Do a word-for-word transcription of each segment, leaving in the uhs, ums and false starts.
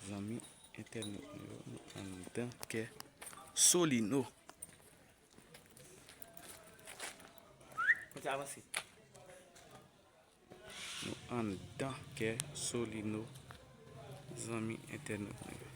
Zanmi entènèt nou yo, nou anndan kè Solino. Kontinye avanse. Nou anndan kè Solino, zanmi entènèt nou yo.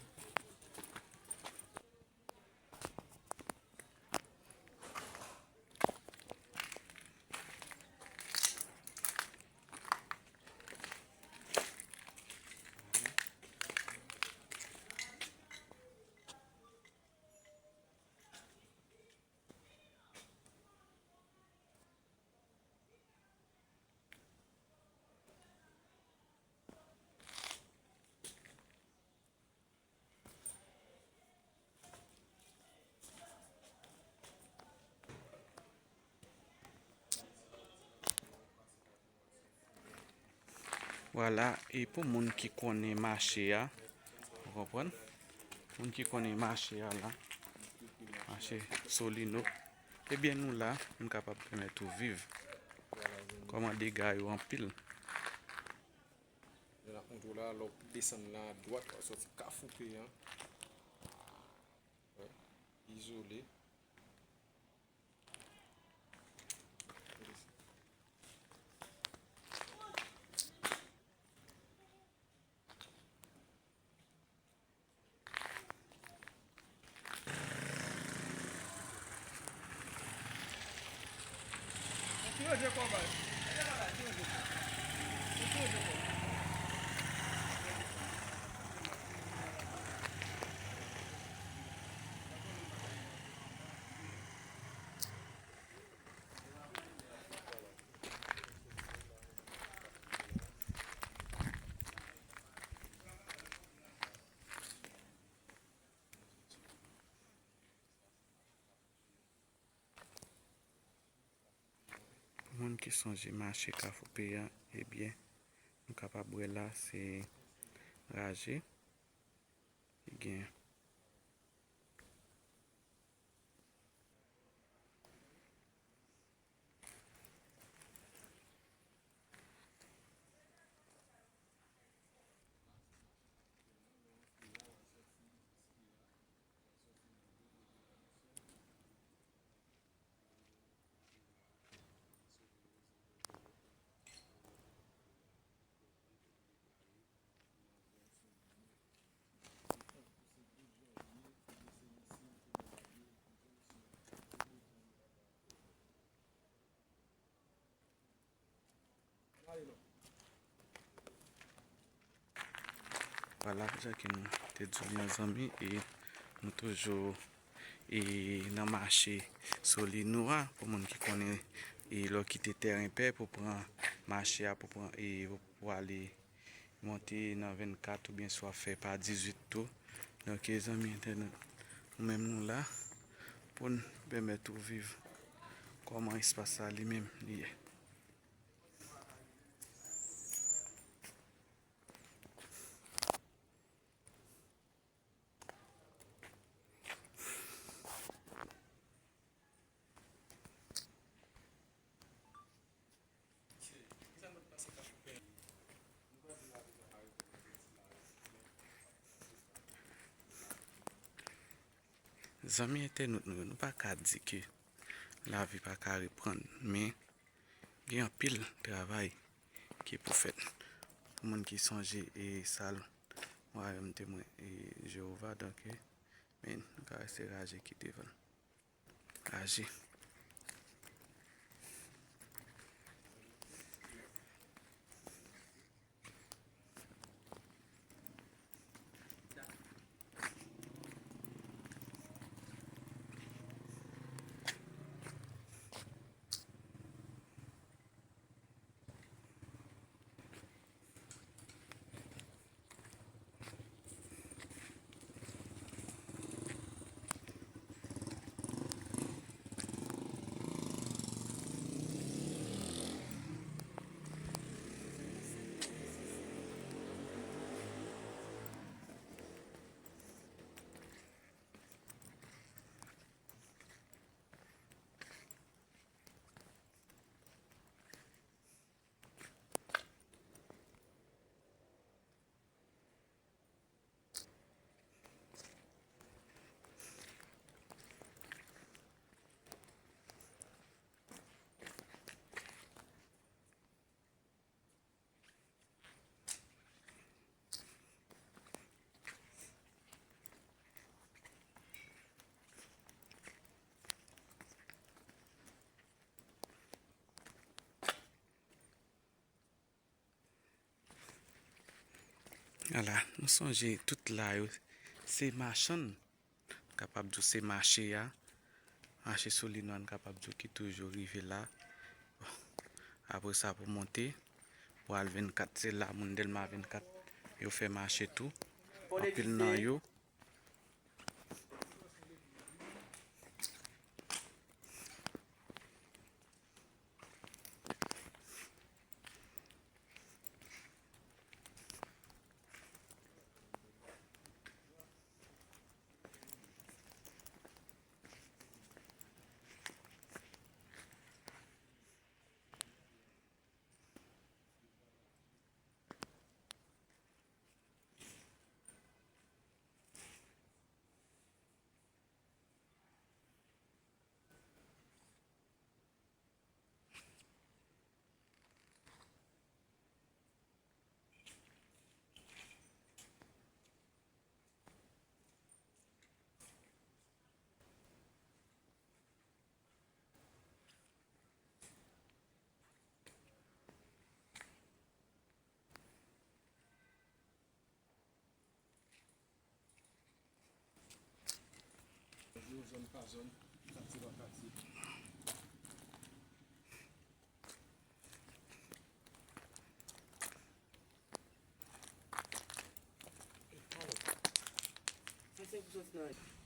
Vwala, e pou moun ki konnen mache a, ou konprann? Moun ki konnen mache a la, mache Solino, ebyen nou la, nou kapab pèmèt ou viv kòman dega yo anpil. Jan n ap montre w la, lè w desann la, dwat, w ap sòti Kafou Peyan. Wè, izole. Pou moun ki sonje mache Kafou Peyan, ebyen, nou kapab wè la, se raje ki gen. Vwala, jan ke nou te di w, mezanmi, e nou toujou, e nan mache Solino a, pou moun ki konnen, e lè w kite Tèrenpè pou pran mache a, pou pran, e pou ale monte nan vennkat oubyen si w ap fè pa dizuit tou. Donk, e zanmi entènèt, nou menm nou la pou n pèmèt ou viv kòman espas sa li menm li ye. Zanmi entènot nou yo, nou pa ka di ke lavi pa ka reprann, men gen anpil travay ki pou fèt. Pou moun ki sonje e sal Wayòm Temwen e Jewova, donk, men nou ka rete raje ki devan l. Raje. Ala, nou sonje tout la yo, se machann, kapab di w se mache a, mache Solino a, n kapab di w ki toujou rive la. Bon, apre sa pou monte, pou al vennkat, se la moun Dèlma vennkat yo fè mache tou. Anpil nan yo. Yo, zòn pa zòn, katye pa katye. Sa se pou soti nan